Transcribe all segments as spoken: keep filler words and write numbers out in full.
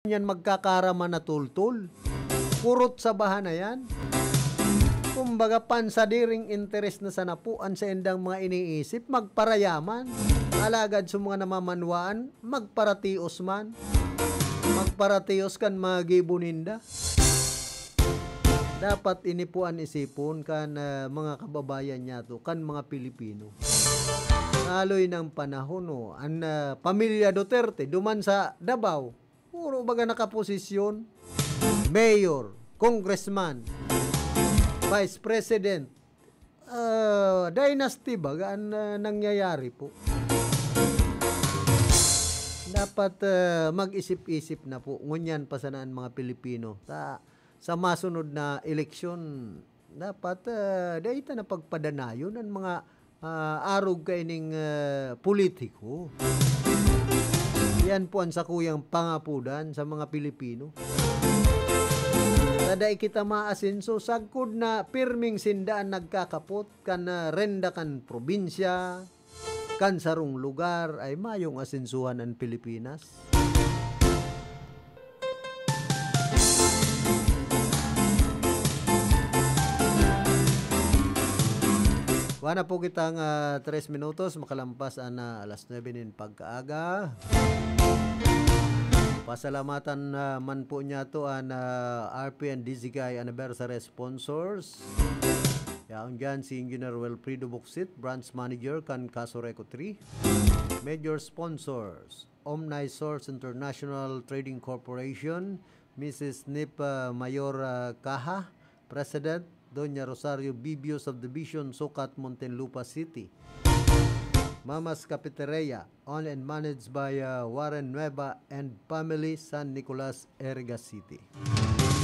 yan magkakarama na tultol. Kurot sa baha na yan. Kumbaga, pansadiring interes na sana po an saindang mga iniisip, magparayaman. Alagad sa mga namamanwaan, magparatios man. Magparatios kan mga gibo ninda. Dapat ini po an isipon kan, ah, mga kababayan niyato, kan mga Pilipino. Kaloy ng panahon, oh, an, ah, pamilya Duterte, duman sa Davao, puro baga nakaposisyon, mayor, congressman, vice president, ah, dynasty baga an, ah, nangyayari po. Dapat, ah, mag-isip-isip na po. Ngunyan pa sana an mga Pilipino. Sa, sa masunod na eleksyon, dapat, ah, dai ta na pagpadanayon an mga, ah, arog kaining, ah, politiko. Yan po an sakuyang pangapudan sa mga Pilipino. Na dai kita maasenso, sagkod na pirming sinda an nagkakapot kan, ah, renda kan probinsya, kan sarong lugar, ay mayong asensuhan an Pilipinas. Wala po kitang, ah, tres minutos, makalampas an, ah, alas nuebe nin pagkaaga. Pasalamatan, ah, man po niyato an, ah, R P N D Z K I anniversary sponsors. Yaon dyan si Engineer Wilfredo Bucsit, Branch Manager kan Casureco three. Major sponsors, Omni Source International Trading Corporation, Missus Nip, ah, Mayor, ah, Caja, President, Doña Rosario Bibio Subdivision, Sucat, Muntinlupa City. Mama's Cafeteria, owned and managed by, uh, Warren Nueva and family, San Nicolas, Iriga City.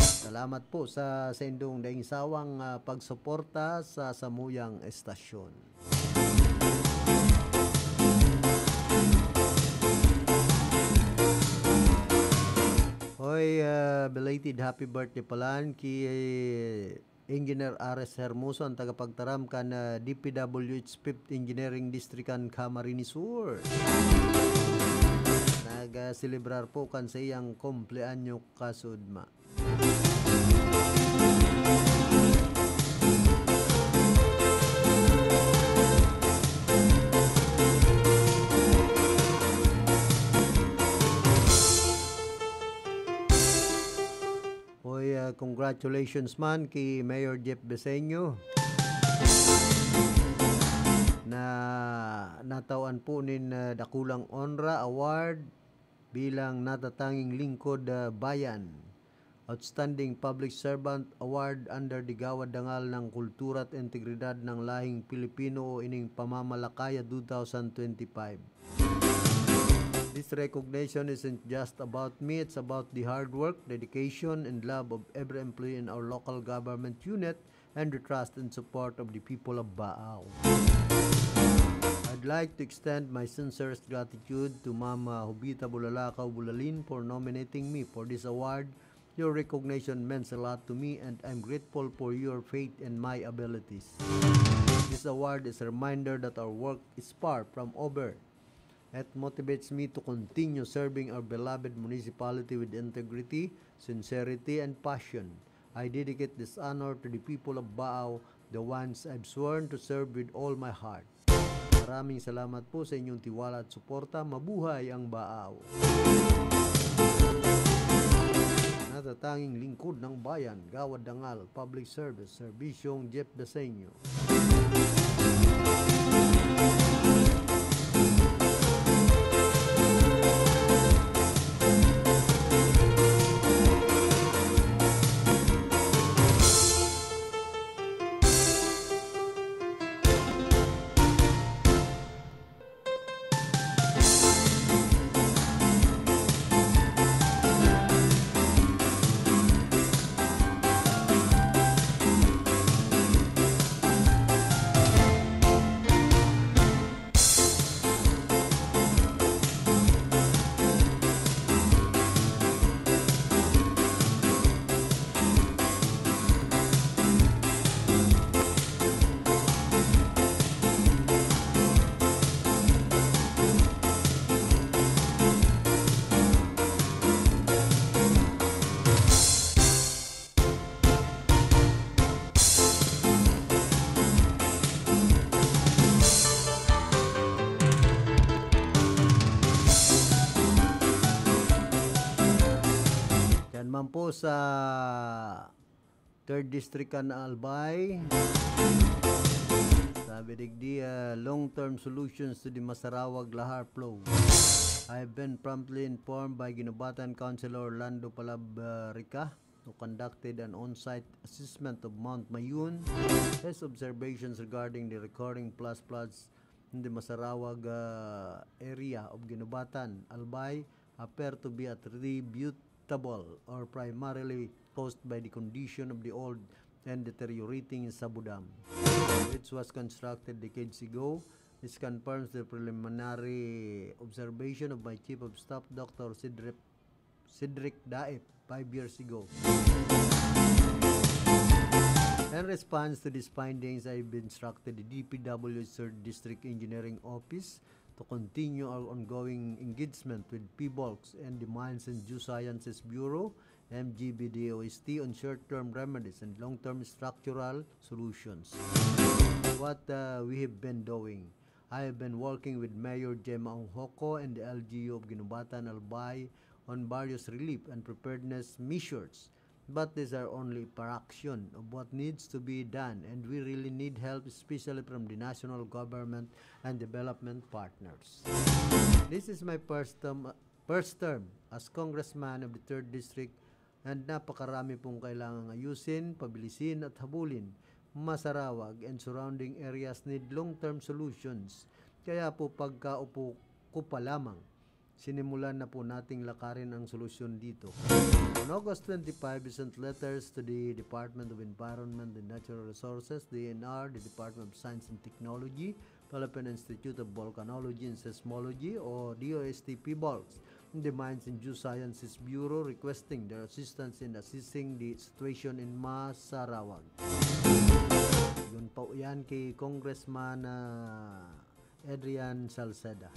Salamat po sa saindong daing sawang, uh, pagsuporta sa samuyang estasyon. Hoy, uh, belated happy birthday palan ki Engineer Ares Hermoso, an tagapagtaram kan, ah, D P W H fifth Engineering District kan Camarines Sur. Nag-selebrar po kan saiyang kumpleanyo kasudma. Oy, ah, congratulations man ki Mayor Jeff Beseño na natawan po nin, ah, dakulang onra award bilang natatanging lingkod, ah, bayan, Outstanding Public Servant Award under the Gawad Dangal ng Kultura at Integridad ng Lahing Pilipino o ining Pamamalakaya two thousand twenty-five. This recognition isn't just about me, it's about the hard work, dedication, and love of every employee in our local government unit and the trust and support of the people of Baao. I'd like to extend my sincerest gratitude to Mama Jovita Bulalakaw Bulalin for nominating me for this award. Your recognition means a lot to me, and I'm grateful for your faith in my abilities. This award is a reminder that our work is far from over. It motivates me to continue serving our beloved municipality with integrity, sincerity, and passion. I dedicate this honor to the people of Baao, the ones I've sworn to serve with all my heart. Maraming salamat po sa inyong tiwala at suporta. Mabuhay ang Baao! Natatanging lingkod ng bayan, Gawad Dangal, Public Service, Serbisyong Jeff Beseño. Naman po sa Third District kan Albay. Sabi digdi, ah, long-term solutions to the Masarawag Lahar flow. I have been promptly informed by Guinobatan Councilor Orlando Palabrica, who conducted an on-site assessment of Mount Mayun. His observations regarding the recurring flash floods in the Masarawag, ah, area of Guinobatan, Albay, appear to be attributable or primarily caused by the condition of the old and deteriorating Sabo Dam, which was constructed decades ago. This confirms the preliminary observation of my Chief of Staff, Doctor Cedric, Cedric Daep, five years ago. In response to these findings, I've instructed the D P W Third District Engineering Office to continue our ongoing engagement with PHIVOLCS and the Mines and Geosciences Bureau, M G B D O S T, on short-term remedies and long-term structural solutions. What, uh, we have been doing. I have been working with Mayor Gemma Ong Hoco and the L G U of Guinobatan, Albay on various relief and preparedness measures. But these are only fraction of what needs to be done, and we really need help, especially from the national government and development partners. This is my first term, first term as congressman of the third district, and napakarami pong kailangang ayusin, pabilisin at habulin. Masarawag and surrounding areas need long-term solutions. Kaya po, pagkaupo ko pa lamang, sinimulan na po nating lakarin ang solusyon dito. On August twenty-five, we sent letters to the Department of Environment and Natural Resources, D N R, the Department of Science and Technology, Philippine Institute of Volcanology and Seismology o D O S T PHIVOLCS, the Mines and Geosciences Bureau, requesting their assistance in assessing the situation in Masarawag. Yun po yan kay Congressman, ah, Adrian Salceda.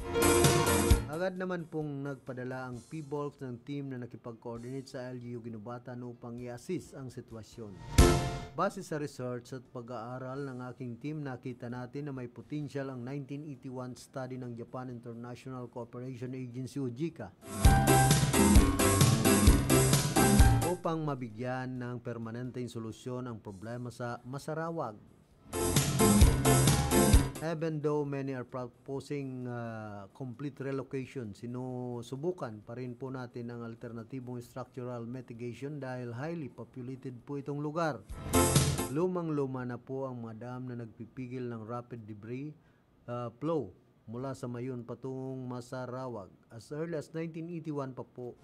Agad naman pong nagpadala ang PHIVOLCS ng team na nakipag-coordinate sa L G U Guinobatan upang i-assess ang sitwasyon. Base sa research at pag-aaral ng aking team, nakita natin na may potential ang nineteen eighty-one study ng Japan International Cooperation Agency o JICA upang mabigyan ng permanenteng solusyon ang problema sa Masarawag. Even though many are proposing, ah, complete relocation, sinusubukan pa rin po natin ang alternatibong structural mitigation dahil highly populated po itong lugar. Lumang-luma na po ang mga dam na nagpipigil ng rapid debris, ah, flow mula sa Mayun patungong Masarawag. As early as nineteen eighty-one pa po,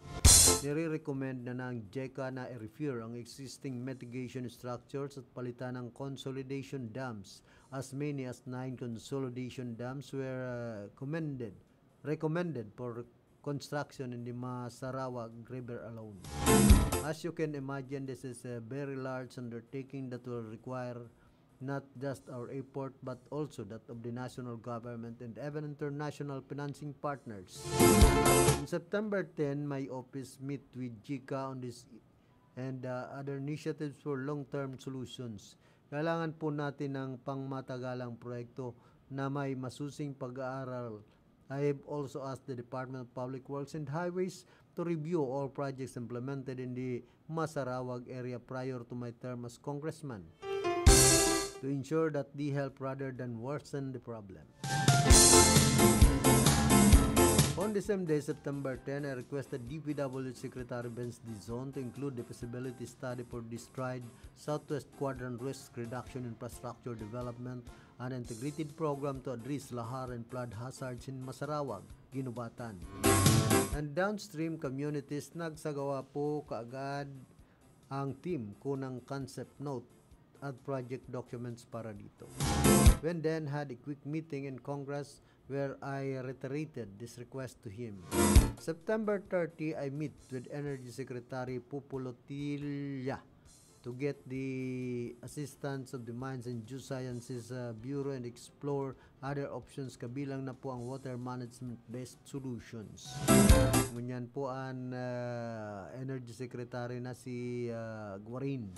nire-recommend na ng JICA na i-repair ang existing mitigation structures at palitan ng consolidation dams. As many as nine consolidation dams were, uh, commended, recommended for construction in the Masarawag River alone. As you can imagine, this is a very large undertaking that will require not just our effort but also that of the national government and even international financing partners. On September ten, my office meet with JICA on this and, uh, other initiatives for long-term solutions. Kailangan po natin ng pangmatagalang proyekto na may masusing pag-aaral. I have also asked the Department of Public Works and Highways to review all projects implemented in the Masarawag area prior to my term as congressman to ensure that they help rather than worsen the problem. On the same day, September ten, I requested D P W Secretary Vince Dizon to include the feasibility study for the STRIDE Southwest Quadrant Risk Reduction Infrastructure Development, an integrated program to address lahar and flood hazards in Masarawag, Guinobatan, and downstream communities. Nagsagawa po kaagad ang team ko ng concept note at project documents para dito. We then had a quick meeting in Congress where I reiterated this request to him. September thirty, I meet with Energy Secretary Pupo Lotilla to get the assistance of the Mines and Geosciences, uh, Bureau and explore other options, kabilang na po ang water management-based solutions. Ngunyan po an, ah, Energy Secretary na si, ah, Guarin.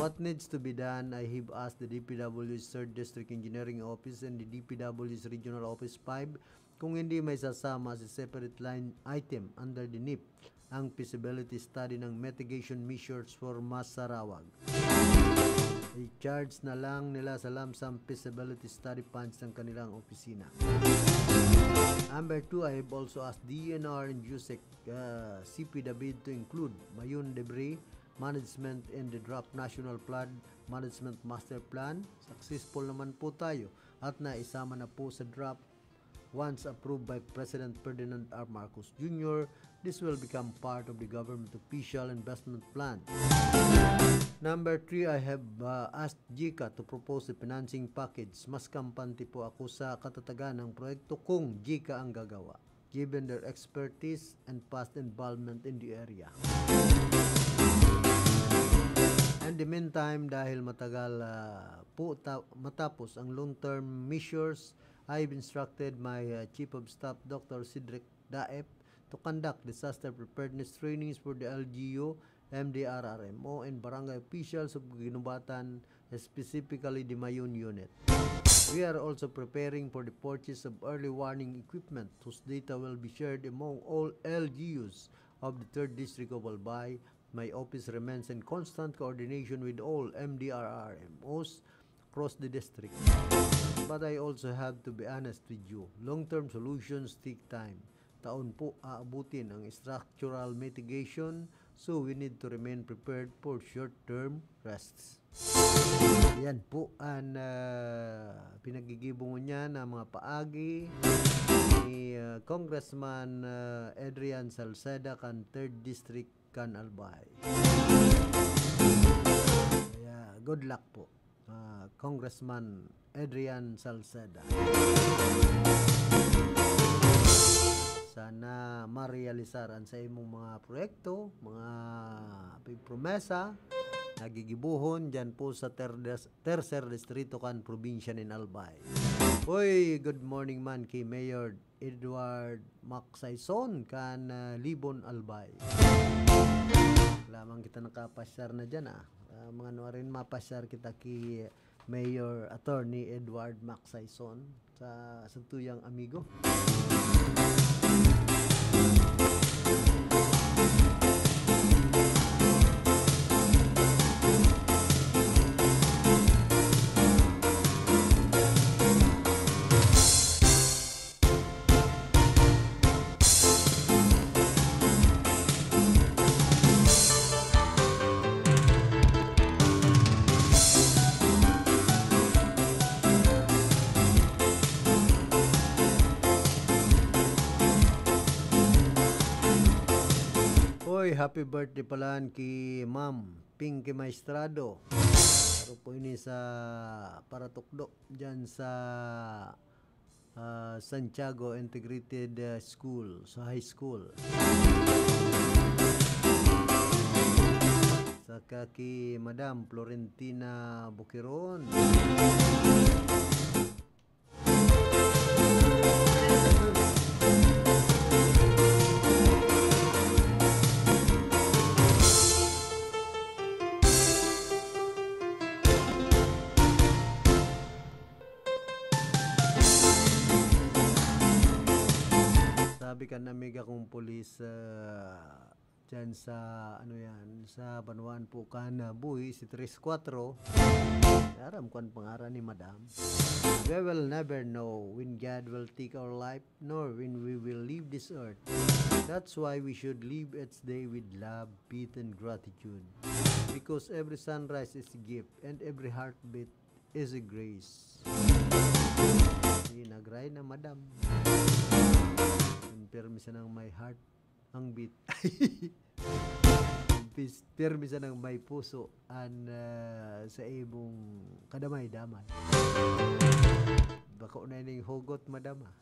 What needs to be done? I have asked the D P W Third District Engineering Office and the D P W's Regional Office five kung hindi maisasama sa separate line item under the NEP ang feasibility study ng mitigation measures for Masarawag. I-charge na lang nila sa lump sum feasibility study funds ng kanilang opisina. Number two, I have also asked D E N R and JUSEC, uh, C P David to include Mayon debris management in the draft national flood management master plan. Successful naman po tayo at naisama na po sa draft. Once approved by President Ferdinand R. Marcos Junior, this will become part of the government official investment plan. Number three, I have, uh, asked JICA to propose a financing package. Mas kampante po ako sa katatagan ng proyekto kung JICA ang gagawa, given their expertise and past involvement in the area. In the meantime, dahil matagal, ah, po ta-, matapos ang long-term measures, I've instructed my, uh, Chief of Staff, Doctor Cedric Daep, to conduct disaster preparedness trainings for the L G U, M D R R M O, and barangay officials of Guinobatan, specifically the Mayon Unit. We are also preparing for the purchase of early warning equipment whose data will be shared among all L G Us of the third District of Albay. My office remains in constant coordination with all M D R R M Os across the district. But I also have to be honest with you, long-term solutions take time. Taon po aabutin ang structural mitigation, so we need to remain prepared for short-term risks. Yan po ang, ah, pinagigibo ngunyan na mga paagi ni, ah, Congressman, ah, Adrian Salceda kan third District kan Albay. Kaya, good luck po, ah, Congressman Adrian Salceda. Sana marealisar ang sa imong mga proyekto, mga pigpromesa, nagigibuhon dyan po sa ter-, tercer distrito kan probinsya nin Albay. Uy, good morning man ki Mayor Edward Mac Saison kan, ah, Libon, Albay. Lamang kita nakapasyar na dyan, ah. Ah, mga nuarin mapasyar kita ki Mayor Attorney Edward Mac Saison sa, sa tuyang amigo. Oy, happy birthday pala ki Ma'am Pinky Maestrado. Pero po ini sa Paratukdo, dyan sa ah, Santiago Integrated, ah, School, sa high school. Saka ki Madam Florentina Buquiron. Sabi kan amiga kong pulis, ah, dyan sa, ano yan, sa banwaan po kan, ah, Buhi, si Tres Cuatro. Aram ko ang pangaran ni Madam. We will never know when God will take our life, nor when we will leave this earth. That's why we should live each day with love, faith, and gratitude. Because every sunrise is a gift, and every heartbeat is a grace. Sige, nag-rhyme na, madam. Ang pirmi sanang may heart, ang beat. Pis-, pirmi sanang may puso, an, ah, sa imong kadamay-damay. Bako na ining hugot, madam, ah.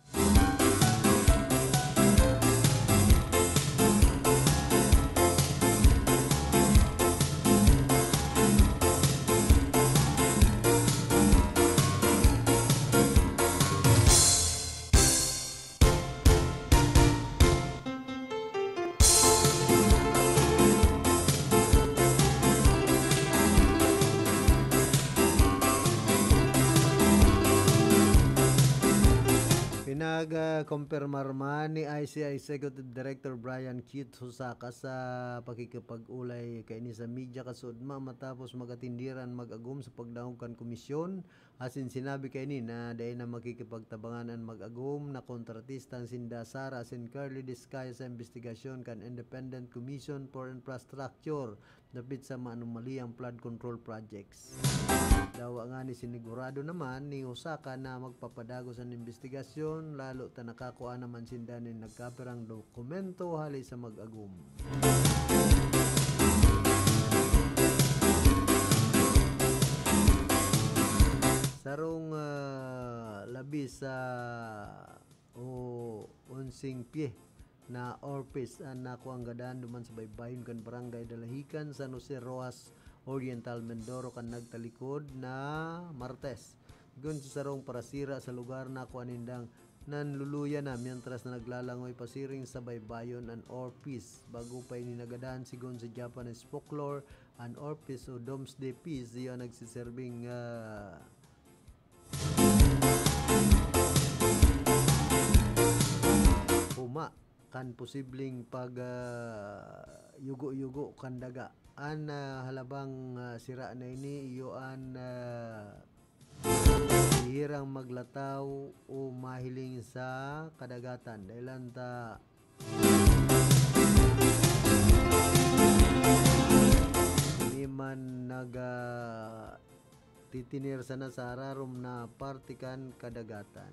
Nag-, ah, kumpirmar man ni I C I Executive Director Brian Cute Hosaka sa pakikipag-olay kaini sa media kasuodma matapos mag-atindiran mag-agom sa pagdangog kan komisyon. Asin sinabi kaini na dai na makikipagtabangan an mag-agom na kontratista an sinda Sara asin Curly Discaya sa imbestigasyon kan Independent Commission for Infrastructure dapit sa maanomaliyang flood control projects. Dawa ngani sinigurado naman ni Hosaka na magpapadagos an imbestigasyon, lalo ta nakakua naman sinda nin nagkapirang dokumento hali sa mag-agom. Sarong, ah, labi sa o onseng pye na orpis an nakuang gadan duman sa baybayon kan Barangay Dalahican, San Jose Roxas Oriental, Mindoro kan nagtalikod na Martes. Sigon sa sarong parasira sa lugar, nakua nindang nanluluya na, mientras na naglalangoy pasiring sa baybayon an orpis. Bago pa ini nagadan, sigon sa Japanese folklore, an orpis o doomsday piece, iyo ang nagsiserbing, ah, huma kan posibleng pag, ah, yugo-yugo kan daga. An, ah, halabang, ah, sira na ini iyo an, ah, bihirang maglataw o mahiling sa kadagatan. Dahelan ta ini man nag, ah, titiner sana sa hararom na parte kan kadagatan.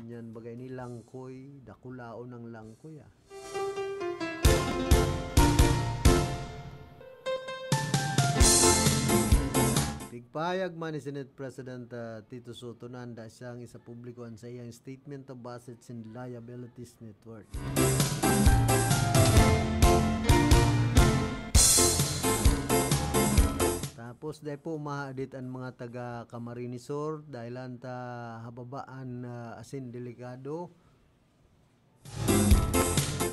Ngunyan baga ini langkoy, dakulaon ang langkoy, ah. Pigpahayag man ni Senate President, ah, Tito Sotto na anda siyang isapubliko an saiyang Statement of Assets and Liabilities Net Worth. Tapos dai po mahadit an mga taga Camarines Sur, dahelan ta hababa an, ah, asin delikado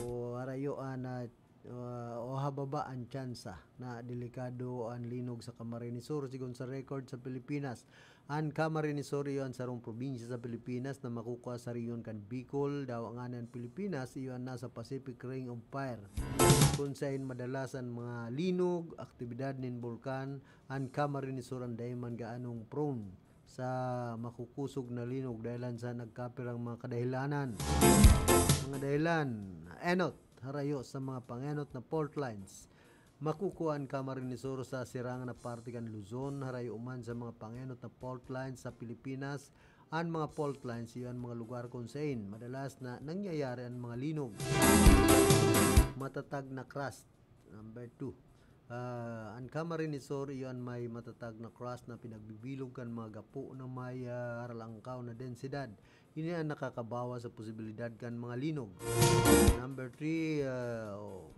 o harayo an, ah, ah, o hababa an tsansa na delikado an linog sa Camarines Sur. Sigon sa record sa Pilipinas, an Camarines Sur iyo an sarong probinsya sa Pilipinas na makukua sa rehiyon kan Bicol. Dawa ngani an Pilipinas iyo an nasa Pacific Ring of Fire, kun saen madalas an mga linog, aktibidad nin bulkan. An Camarines Sur an dai man gaanong prone sa makukusog na linog dahelan sa nagkapirang mga kadahilanan. Mga dahilan, enot, harayo sa mga pangenot na fault lines. Makukua an Camarines Sur sa sirangan na parte kan Luzon, harayo man sa mga pangenot na fault lines sa Pilipinas. An mga fault lines, iyo an mga lugar kun saen madalas na nangyayari an mga linog. Matatag na crust. Number two, ah, an Camarines Sur iyo an may matatag na crust na pinagbibilog kan mga gapo na may, ah, haralangkaw na densidad. Ini an nakakabawas sa posibilidad kan mga linog. Number three, ah, oh,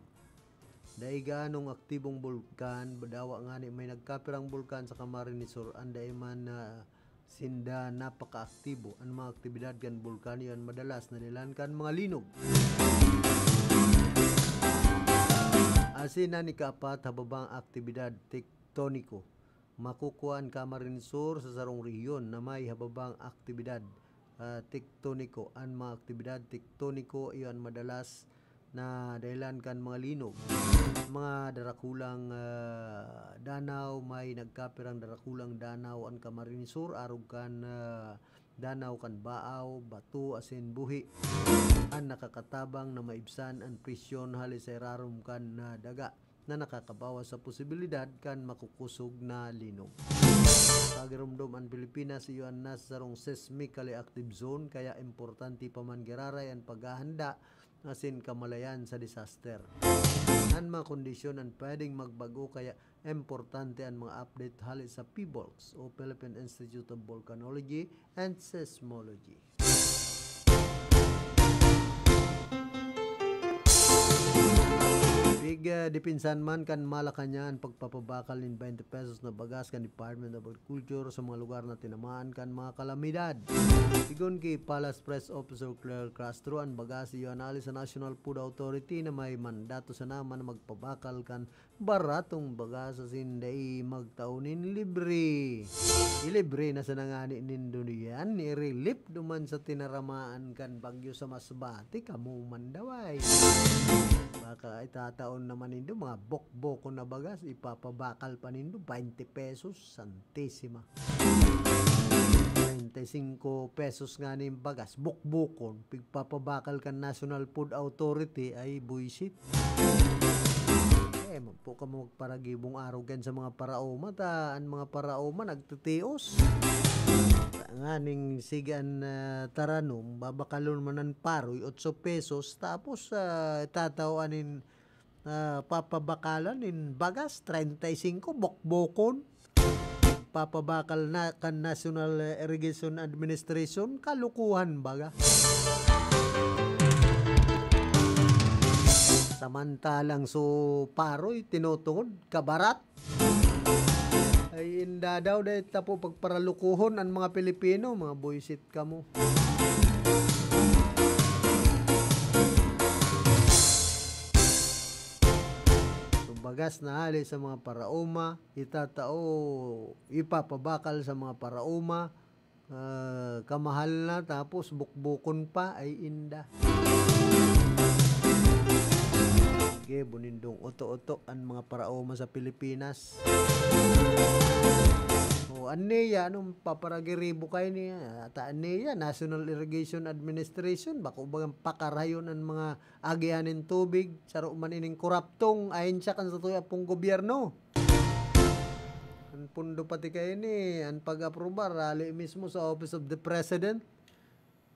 dai gaanong aktibong bulkan, dawa ngani may nagkapirang bulkan sa Camarines Sur, an dai man na sinda napakaaktibo. An mga aktibidad kan bulkan iyo an madalas na dahilan kan mga linog. Asin an ikaapat, hababang aktibidad tektoniko. Makukua an Camarines Sur sa sarong rehiyon na may hababang aktibidad, ah, tektoniko. An mga aktibidad tektoniko iyo an madalas na dahilan kan mga linog. Mga darakulang, ah, danaw, may nagkapirang darakulang danaw an Camarines Sur, arog kan, ah, Danaw kan Baaw, Bato asin Buhi, an nakakatabang na maibsan an presyon hali sa irarom kan, ah, daga na nakakabawas sa posibilidad kan makukusog na linog. Pagiromdom, an Pilipinas iyo an nasa sarong seismically active zone, kaya importante pa man giraray an paghahanda asin kamalayan sa disaster. An mga kondisyon an pwedeng magbago, kaya importante an mga update hali sa PHIVOLCS o Philippine Institute of Volcanology and Seismology. Pig, ah, dipinsan man kan Malacañang an pagpapabakal nin twenty pesos na bagas kan Department of Agriculture sa mga lugar na tinamaan kan mga kalamidad. Sigon ki Palace Press Officer Claire Castro, an bagas iyo anali sa National Food Authority na may mandato sana man na magpabakal kan baratong bagas asin dai magtao nin libre. Ilibre na sana ngani nindo yan, i-relief duman sa tinaramaan kan bagyo sa Masbate, kamo man daw ay. Baka itataon naman nindo, mga bokbokon na bagas, ipapabakal pa nindo, twenty pesos, santisima. Treinta y cinco pesos nga nin bagas, bukbukon, pigpapabakal kan National Food Authority, ay buisit. Eh, man po kamo magparagibong arog yan sa mga paraoma, ta an mga paraoma nagtitios. Nganing sige an, ah, taranom, babakalon man an paroy, otso pesos, tapos, ah, tataw anin, ah, papabakalan nin bagas, treinta y cinco, bokbokon. Papabakal na kan National Irrigation Administration, kalukuhan baga. Samantalang so paroy, tinutungod, kabarat. Ay, inda daw, dahil tapo pagparalukuhon an mga Pilipino, mga buisit kamo. So, bagas na hali sa mga paraoma, itatao, ipapabakal sa mga paraoma, ah, kamahal na, tapos bukbukon pa, ay inda. Sige, bunindong oto-oto an mga paraoma sa Pilipinas. O, an NIA, anong paparagiribo kayo niya? Ata an NIA, National Irrigation Administration, bako bagang pakarayon an mga agihan nin tubig, saro man ining koraptong ahensya kan satuya pong gobyerno. An pondo pati kaini, an pag-aprobar, hali mismo sa Office of the President.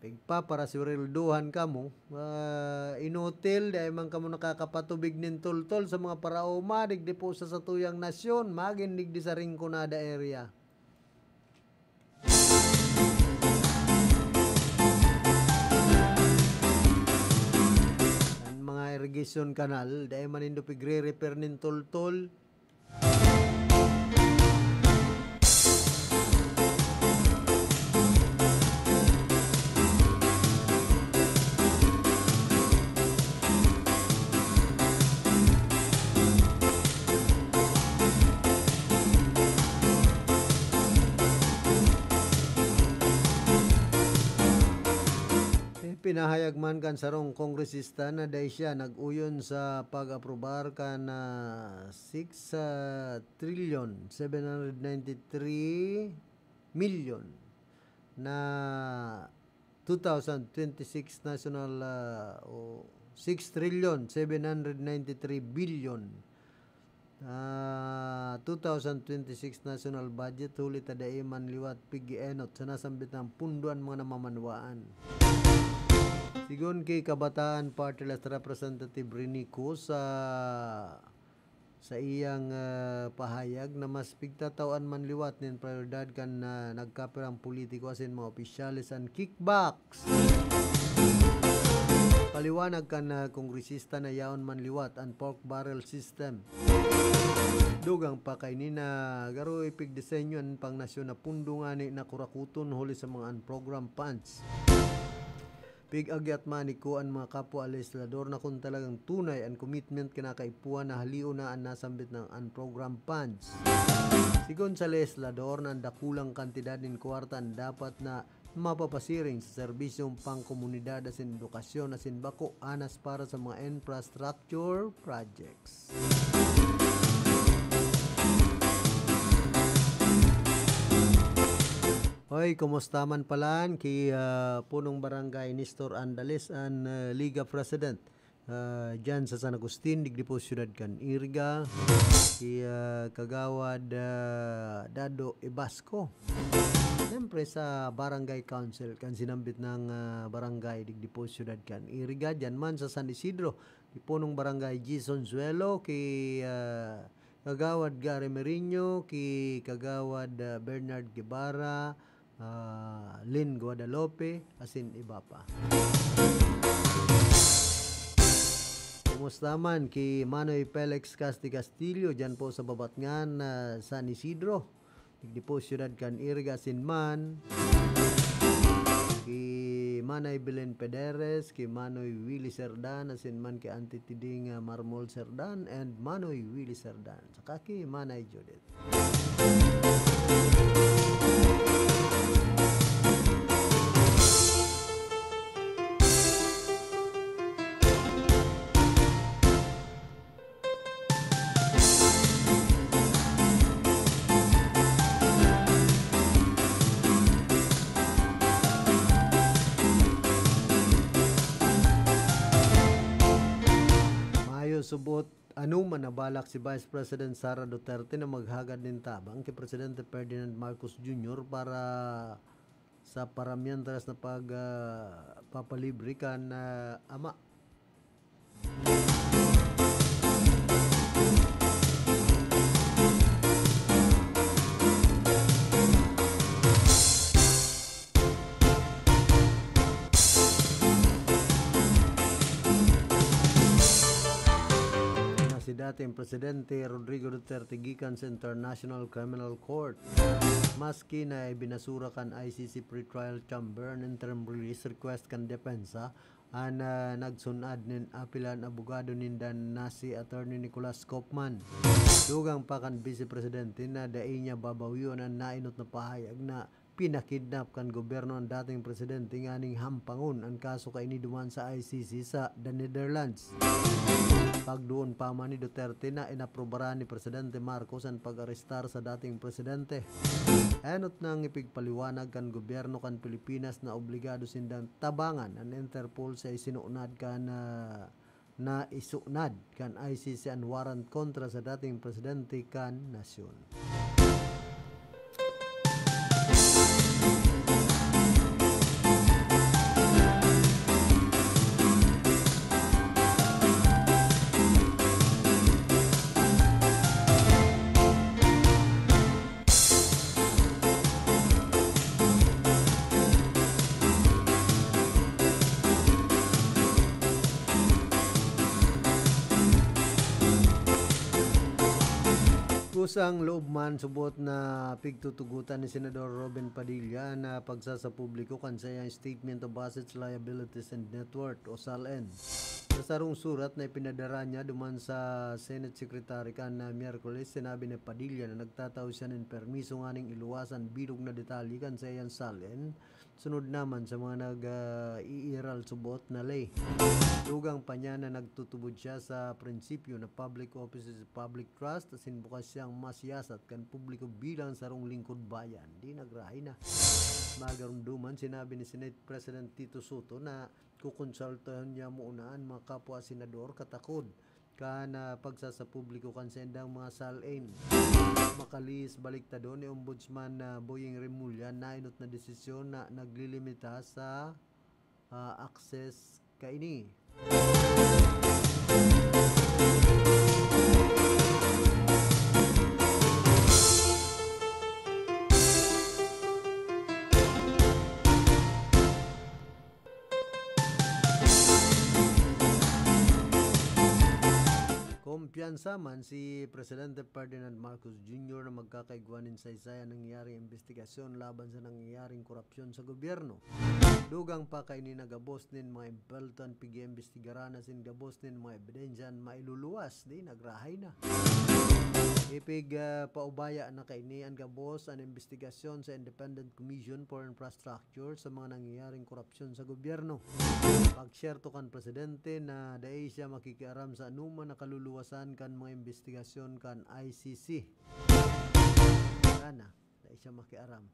Pigpaparasweldohan kamo, ah, inutil, dai man kamo nakakapatubig nin toltol sa mga paraoma, digdi po sa satuyang nasyon, magin digdi sa Rinconada area. An mga irrigation canal, dai man nindo pigre-repair nin toltol. Pinahayag man kan sarong kongresista na dai siya nag-uyon sa pag-aprobar kan, ah, six, ah, trillion seven hundred ninety-three million na two thousand twenty-six national, ah, o six trillion seven hundred ninety-three billion, ah, two thousand twenty-six national budget, huli ta dai man liwat pig-eenot sa nasambit na pondo an mga namamanwaan. Sigon ki Kabataan Party List Representative Rene Co sa sa iyang, ah, pahayag na mas pigtatawan man liwat nin prioridad kan, ah, nagkapirang politiko asin mga opisyales an kickbacks. Paliwanag kan, ah, kongresista na yaon man liwat an pork barrel system. Dugang pa kaini na garo ipigdisenyo an pangnasyon na pondo ngani na kurakuton huli sa mga unprogrammed funds. Pig-agyat man ni Ko an mga kapwa legislador na kung talagang tunay an commitment kinakaipuhan na halion na an nasambit na unprogrammed funds. Sigon sa legislador na an dakulang kantidad nin kwarta an dapat na mapapasiring sa serbisyong pangkomunidad asin edukasyon asin bako anas para sa mga infrastructure projects. Hoy, kumusta man palan ki, ah, Punong Barangay Nestor Andales, an, ah, Liga President, ah, dyan sa San Agustin, digdi po siyudad kan Iriga, ki, ah, Kagawad, ah, Dado Ibasco. Siyempre sa Barangay Council, kan sinambit ng, ah, barangay, digdi po siyudad kan Iriga, dyan man sa San Isidro, ki Punong Barangay Jason Zuelo, ki, ah, Kagawad Gary Merino, ki Kagawad, ah, Bernard Guevara, ah, Lynn Guadalupe, asin iba pa. Kumusta man ki Manoy Felix Casti Castillo diyan po sa Babatngan, ah, San Isidro? Digdi po siyudad kan Irga asin man ki Manay Belen Pederes, ki Manoy Willie Serdan, asin man ki Auntie Tiding, ah, Marmol Serdan and Manoy Willie Serdan, saka ki Manay Judith. Mayo subot, ano man nabalak si Vice President Sara Duterte na maghagad nin tabang ki Presidente Ferdinand Marcos Junior para sa paramientras na pag, ah, papalibre kan, ah, ama. Na si dating Presidente Rodrigo Duterte gikan sa International Criminal Court. Maski na ibinasura kan I C C pretrial chamber an interim release request kan depensa, an, ah, nagsun-ad nin apil an abogado ninda na si Attorney Nicolas Kaufman. Dugang pa kan Vice Presidente na dai niya babawion an nainot na pahayag na pinakidnap kan gobyerno an dating presidente nganing hampangon an kaso kaini duman sa I C C sa The Netherlands. Pagduon pa man ni Duterte na inaprubaran ni Presidente Marcos an pag-arestar sa dating presidente. Enot nang ipigpaliwanag kan gobyerno kan Pilipinas na obligado sindang tabangan an Interpol sa isinunad kan, ah, na isunad kan I C C an warrant kontra sa dating presidente kan nasyon. Kusang loob man subot na pigtutugotan ni Senador Robin Padilla na pagsasapubliko kan saiyang Statement of Assets, Liabilities, and Net Worth o SALN. Sa sarong surat na ipinadara niya duman sa Senate Secretary kan, ah, Miyerkules, sinabi ni Padilla na nagtatao siya nin permiso nganing iluwas an bilog na detalye kan saiyang SALN, sunod naman sa mga nag, ah, iiral subot na ley. Dugang pa niya na nagtutubod siya sa prinsipyo na public office is public trust, asin bukas siyang masiyasat kan publiko bilang sarong lingkod bayan. Di nagrahay na. Magarumduman, sinabi ni Senate President Tito Soto na kukonsultahan niya muna an mga kapwa senador katakod kan, ah, pagsasapubliko kan saindang mga SALN. Makalihis baliktadon ni Ombudsman, ah, Boying Remulla, nainot na desisyon na naglilimita sa, ah, access kaini. Kumpiyansa man si Presidente Ferdinand Marcos Junior na magkakaigwa nin saysay an nangyayaring imbestigasyon laban sa nangyayaring korupsyon sa gobyerno. Dugang pa kaini na gabos nin mga impelto an pig-iimbestigaran asin gabos nin mga ebidensya an mailuluwas, di nagrahay na. Ipig, ah, paubaya na kaini an gabos an imbestigasyon sa Independent Commission for Infrastructure sa mga nangyayaring korupsyon sa gobyerno. Pagsyerto kan presidente na dai siya makikiaram sa anoman na kaluluwasan kan mga imbestigasyon kan I C C. Sana, dai siya makiaram.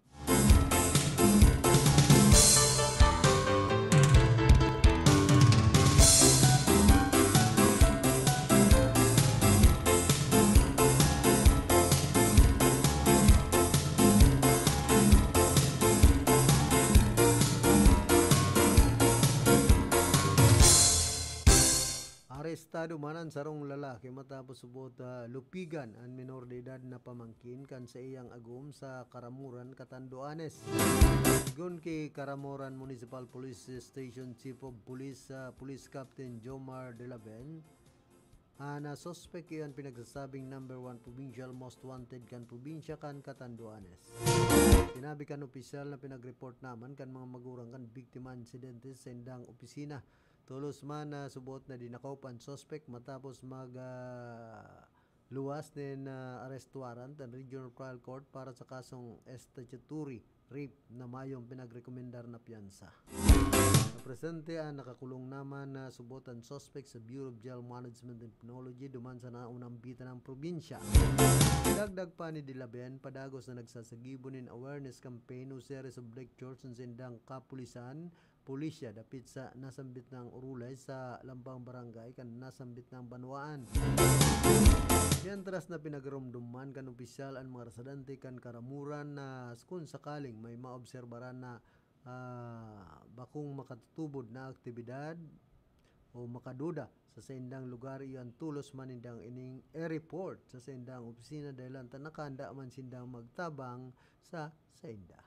Arestado man an sarong lalaki matapos subot, ah, lupigan an menor de edad na pamangkin kan saiyang agom sa Caramoran, Catanduanes. Sigon ki Caramoran Municipal Police Station Chief of Police, ah, Police Captain Jomar Delaven, An, ah, suspek iyo an pinagsasabing number one provincial most wanted kan probinsya kan Catanduanes. Sinabi kan opisyal na pinag-report naman kan mga magulang kan biktima an insidente sa saindang opisina. Tolos man na subot na dinakop an suspek matapos mag, ah, luwas nin, ah, arrest warrant an Regional Trial Court para sa kasong statutory rape na mayong pinagrekomendar na piyansa. Napresente an nakakulong naman na subot an suspek sa Bureau of Jail Management and Penology duman sa naunambitan ng probinsya. Dagdag pa ni Dilaben, padagos na nagsasagibo nin awareness campaign o series of lectures sa saindang kapulisan, pulisya dapit sa nasambit nang urulay sa lampang barangay kan nasambit nang banwaan. Mientras na pinagaromdoman kan opisyal an mga residente kan karamuran na kung sakaling may maobserbaran na, ah, bakong makatutubod na aktibidad o makaduda sa saindang lugar, iyo an tolos man nindang ining i-report sa saindang opisina dahil ta nakahanda man sindang magtabang sa sainda.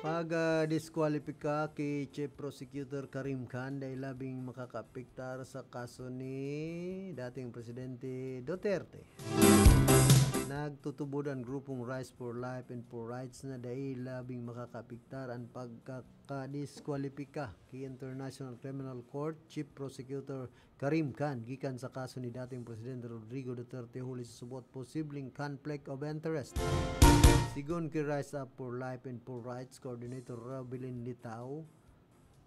Pag, ah, diskwalipika ki Chief Prosecutor Karim Khan dai labing makakaapektar sa kaso ni dating Presidente Duterte. Nagtutubod an grupong Rise for Life and for Rights na dai labing makakaapektar an pagkakadiskwalipika ki International Criminal Court Chief Prosecutor Karim Khan gikan sa kaso ni dating Presidente Rodrigo Duterte huli sa subot posibleng conflict of interest. Sigon ki Rise Up for Life and for Rights Coordinator Robilin Litao,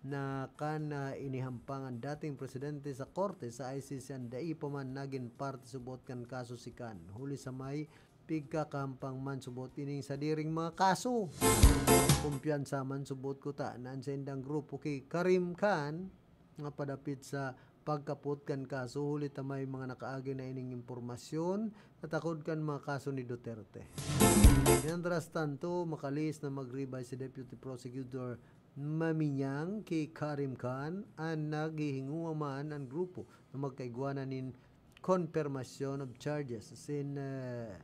na kan, ah, inihampang an dating presidente sa korte sa I C C an dai pa man nagin parte subot kan kaso si Khan. Huli sa may pigkakahampang man subot ining sadiring mga kaso. Kumpiyansa man subot kuta na an saindang grupo ki Karim Khan nga padapit sa pagkapot kan kaso huli ta may mga nakaagi na ining impormasyon na takod kan mga kaso ni Duterte. Mientras tanto, makalihis na mag-revise si Deputy Prosecutor Maminyang ki Karim Khan an naghihingowa man an grupo na magkaigwa na nin confirmation of charges asin, eh,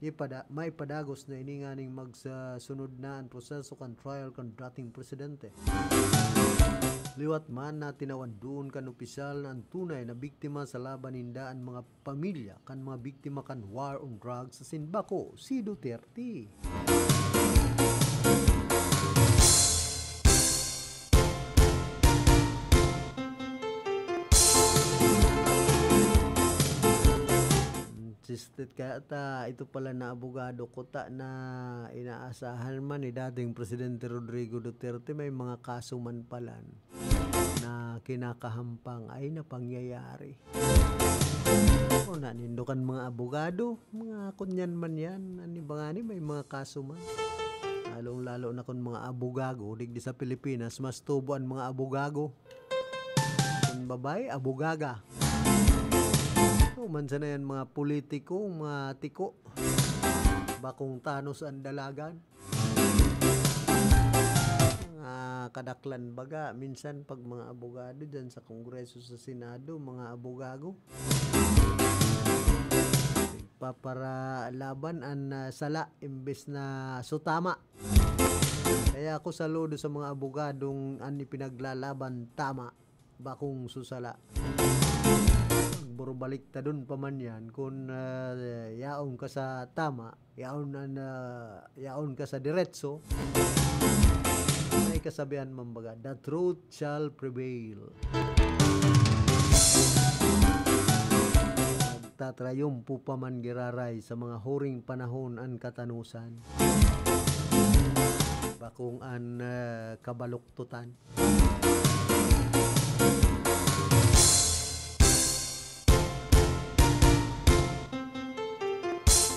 ipada-, maipadagos na ini nganing magsasunod na an proseso kan trial kan dating presidente. Liwat man na tinawan doon kan opisyal na an tunay na biktima sa laban ninda an mga pamilya kan mga biktima kan war on drugs asin bako si Duterte. Sistit kaya ta, ito pala na abogado kuta na inaasahan man ni dating Presidente Rodrigo Duterte, may mga kaso man palan na kinakahampang ay na pangyayari. O, nanindokan mga abogado, mga kunyan man yan. Ano ba nga ni, may mga kaso man. Lalong-lalo na kung mga abogago, digdi sa Pilipinas, mas tubo an mga abogago. Kung babae, abogaga. O, man sana yan, mga politiko, mga tiko. Bakong tanos ang dalagan. Mga kadaklan baga, minsan pag mga abogado dyan sa Kongreso, sa Senado, mga abogago, paparalaban an, ah, sala imbes na sutama. Kaya ako saludo sa mga abogadong an ipinaglalaban tama, bakong susala. Burbaliktadon pa man yan, kun, ah, yaon ka sa tama, yaon an, ah, yaon ka sa diretso, may kasabihan man baga, "The truth shall prevail." Magtatrayumpo pa man giraray sa mga huring panahon an katanosan. Bakong an, ah, kabaluktutan.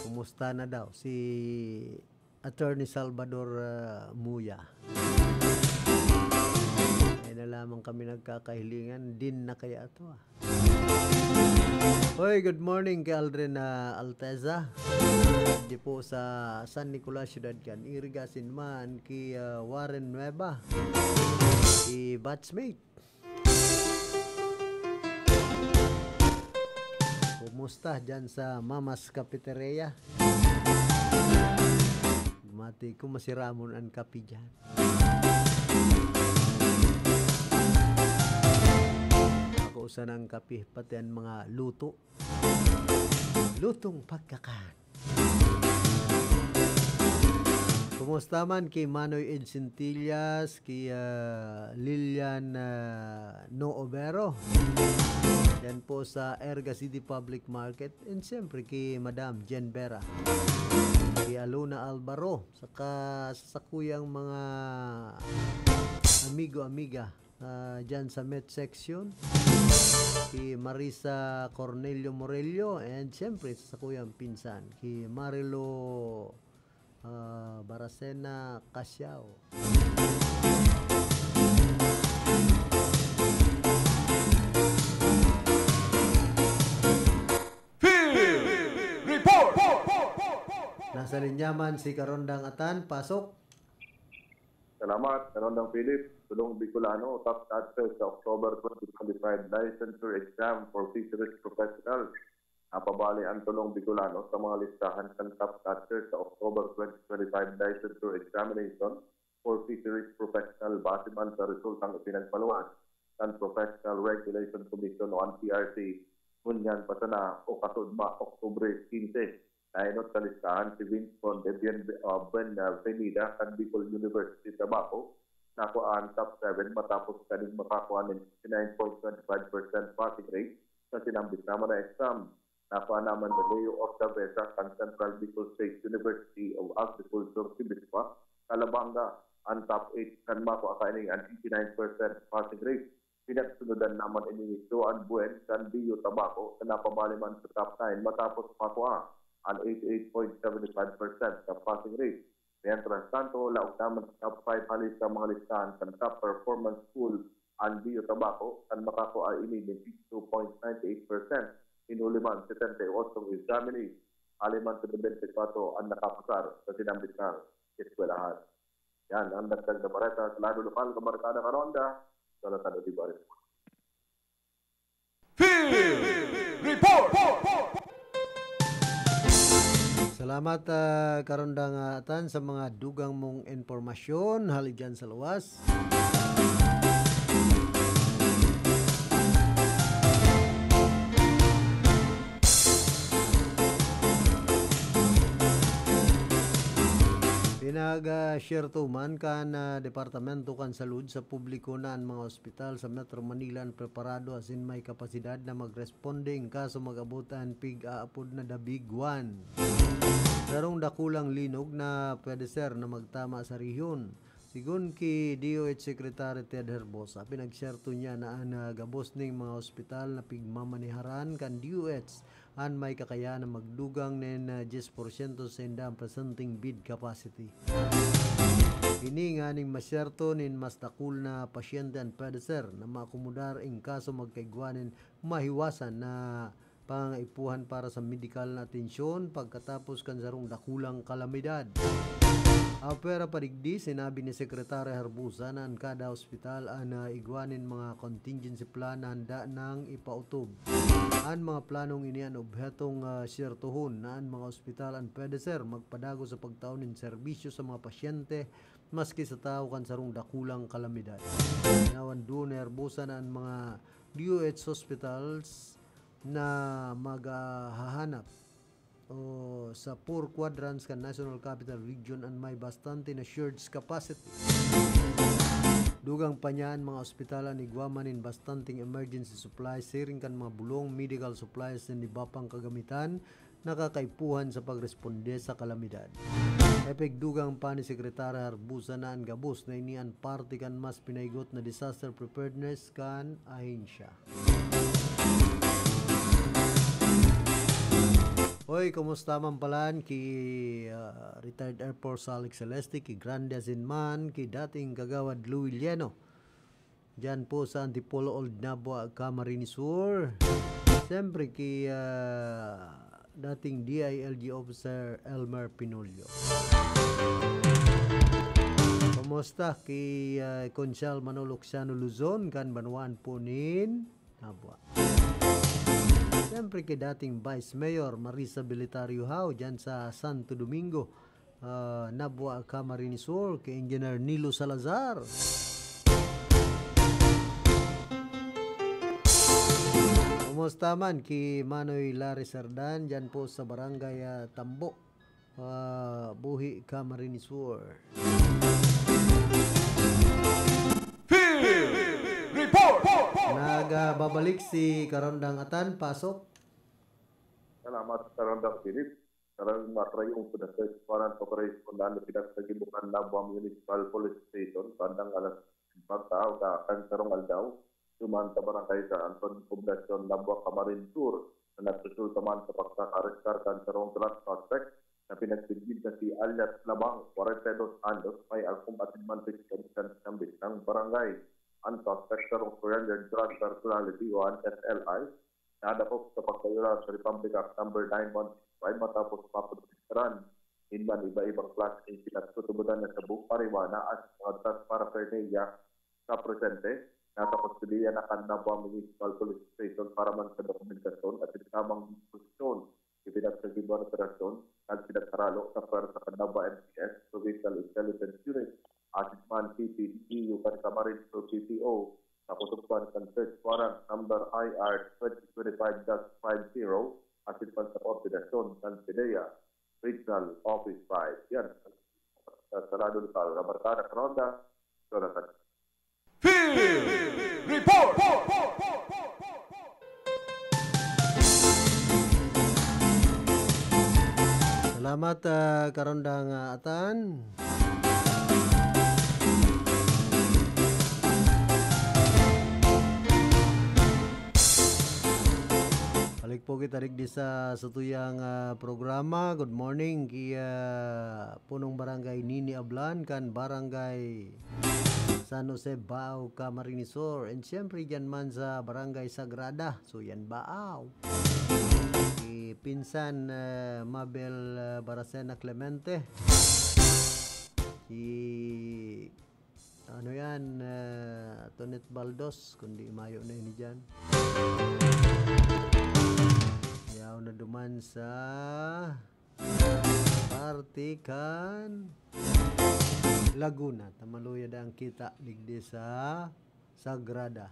Kumusta na daw si Attorney Salvador, ah, Muya? Ay na lamang kami nagkakahilingan, din na kaya ito, ah. Hoy, good morning kay Aldrin, ah, Alteza. Di po sa San Nicolas, Ciudad kan Irigasin man, ki, ah, Warren Nueva, ki batchmate. Kumusta dyan sa Mama's Cafeteria? Mati ko, masiramon an kape dyan. Ako usan ang kape, pati ang mga luto. Lutong pagkakan. Kumusta man ki Manoy Ed Centillas, ki, ah, Lilian, ah, No Overo? Yan po sa Erga City Public Market. And siyempre, ki Madam Jen Vera, ki Alona Alvaro, saka sa sakuyang mga amigo-amiga, ah, dyan sa Met Section, ki Marisa Cornelio Morello, and siyempre, sa sakuyang pinsan, ki Marilo, ah, Baracena Casiao. Field Report! Nasa linya man si Karondang Atan, pasok. Salamat, Karondang Philip. Tulong Bicolano, top catcher sa October twenty twenty-five licensure exam for fisheries professionals. Napabali ang Tulong Bicolano sa mga listahan kan top catcher sa October twenty twenty-five licensure examination for fisheries professional base man sa resultang ipinagpaluwas kan Professional Regulation Commission o ang P R C, ngunyan pa sana o kasudma, Oktubre quince. Naenot sa listahan si Winston de Bien, ah, Buenavida kan Bicol University, Tabaco. Nakuha ang top seven matapos kaning makakua nin sixty-nine point twenty five percent passing rate sa sinambit naman na exam. Nakuha naman ni Leo Ordavesa kan Central Bicol State University of Agriculture, Sibispa, Calabanga, ang top eight kan makua kaining an eighty-nine percent passing rate. Pinagsunodan naman ini ni Joan Buen kan Bio Tabaco na napabali man sa top nine matapos makua an eighty-eight point seven five percent sa passing rate. Mientras tanto, laog naman sa top five hali sa mga listahan kan top performance school an Bio Tabaco, kan makakua ini nin fifty-two point nine eight percent, hinuli man setenta y ocho examinees, hali man sa nobenta y kwatro an nakapasar sa sinambit na eskwelahan. Yan ang dagdag na bareta sa lado lokal, Kabarkada Karonda, Jonathan Olivares. Field Report! Salamat, ah, Karondang, ah, Atan, sa mga dugang mong impormasyon hali dyan sa luwas. Pinag-, ah, share to man kan, ah, Departamento kan Salud sa publiko na an mga ospital sa Metro Manila an preparado asin may kapasidad na magresponde in kaso mag-abot an pig-aapod na The Big One. Sarong dakulang linog na pwede ser na magtama sa rehiyon. Sigon ki D O H Secretary Ted Herbosa, pinagserto niya na an, ah, gabos ning mga ospital na pigmamaneharan kan D O H an may kakayahan na magdugang nin, ah, diyes porsyento sa indang presenteng bed capacity. Ini nganing masyerto nin mas dakul na pasyente an pwede ser na maakomodar in kaso magkaigwa nin mahiwasan na pangangaipuhan para sa medikal na atensyon pagkatapos kan sarong dakulang kalamidad. Apwera pa digdi, sinabi ni Secretary Herbosa na an kada ospital an, ah, igwa nin mga contingency plan na handa nang ipautob. An mga planong ini an obhetong, ah, syertohon na an mga ospital an pwede ser magpadagos sa pagtao nin serbisyo sa mga pasyente maski sa tawo kan sarong dakulang kalamidad. Nawan duon ni Herbosa na an mga D O H hospitals na maghahanap o sa four quadrants kan National Capital Region an may bastante na shared capacity. Dugang pa niya, an mga ospital an igwa man nin bastanteng emergency supplies siring kan mga bulong, medical supplies, nin iba pang kagamitan na kakaipuhan sa pagresponde sa kalamidad. Epekdugang pa ni Secretary Herbosa na an gabos na ini an parte kan mas pinaigot na disaster preparedness kan ahensya. Hoy, kumusta man palan ki, ah, retired Air Force Alex Celeste, ki Grande Asinman, ki dating Kagawad Louie Lieno? Diyan po sa Antipolo Old Nabua, Camarines Sur. Siyempre ki, ah, dating D I L G officer Elmer Pinolio. Kumusta ki, ah, Konsehal Manolo Xiano Luzon, kan banwaan po nin Nabua. Siyempre kay dating Vice Mayor Marisa Belitario Hao dyan sa Santo Domingo, ah, Nabua, Camarines Sur, kay Engineer Nilo Salazar. Kumusta man ki Manoy Larry Sardan dyan po sa Barangay, ah, Tambo? Ah, buhi ka, Marinisur. Field Report! Nagbabalik si Karondang Atan, pasok. Salamat, Karondang Philip. Karang matrayong sa search warrant operation na pinagsagibukan na Buang Municipal Police Station, bandang alas pagkaaga kan sarong aldaw, duman sa barangay sa Anton, Poblacion, Labuan, Camarines Sur, na nagresulta man sa pagkakaarestar kan sarong drug suspect na pinagsigid na si alias Labang, forty-two anyos, may agom asin mantik sa distansya ng barangay. Ang suspect, sarong surrendered drug personality o ang S L I, nadakop sa pagkayuran sa Republic Act Number nine one six five matapos maprotektaran nin man iba-ibang klase ng pinagtutubodan na sabong marijuana at mga drug paraphernalia sa presente. Nasa kustodiya na kan Nabua Municipal Police Station para man sa dokumentasyon at tamang disposisyon. Ipinagsagibo ang operasyon kan pinagkaralo sa pwersa kan Nabua M P S, Provincial Intelligence Unit, asin man P P D U kan Camarines Sur P P O, sa kutubban kan search warrant number I R twenty twenty-five dash five zero, asin man sa koordinasyon kan PDEA Regional Office five. Yan. Sa Sarado Lokal, Kabarkada, Karonda, Jonathan. Field Report! Salamat, ah, Karondang, ah, Atan. Balik po kita digdi sa satuyang, ah, programa. Good morning ki, ah, Punong Barangay Nini Ablan kan Barangay San Jose, Baao, Camarines Sur. And siyempre, dyan man sa Barangay Sagrada, Suyan, Baao. Si Pinsan, ah, Mabel, ah, Baracena Clemente. Si, ano yan, ah, Tonet Baldos, kundi mayo na ini dyan. Yaw na duman sa parte kan Laguna. Tamaluya da ang kita digdi sa Sagrada.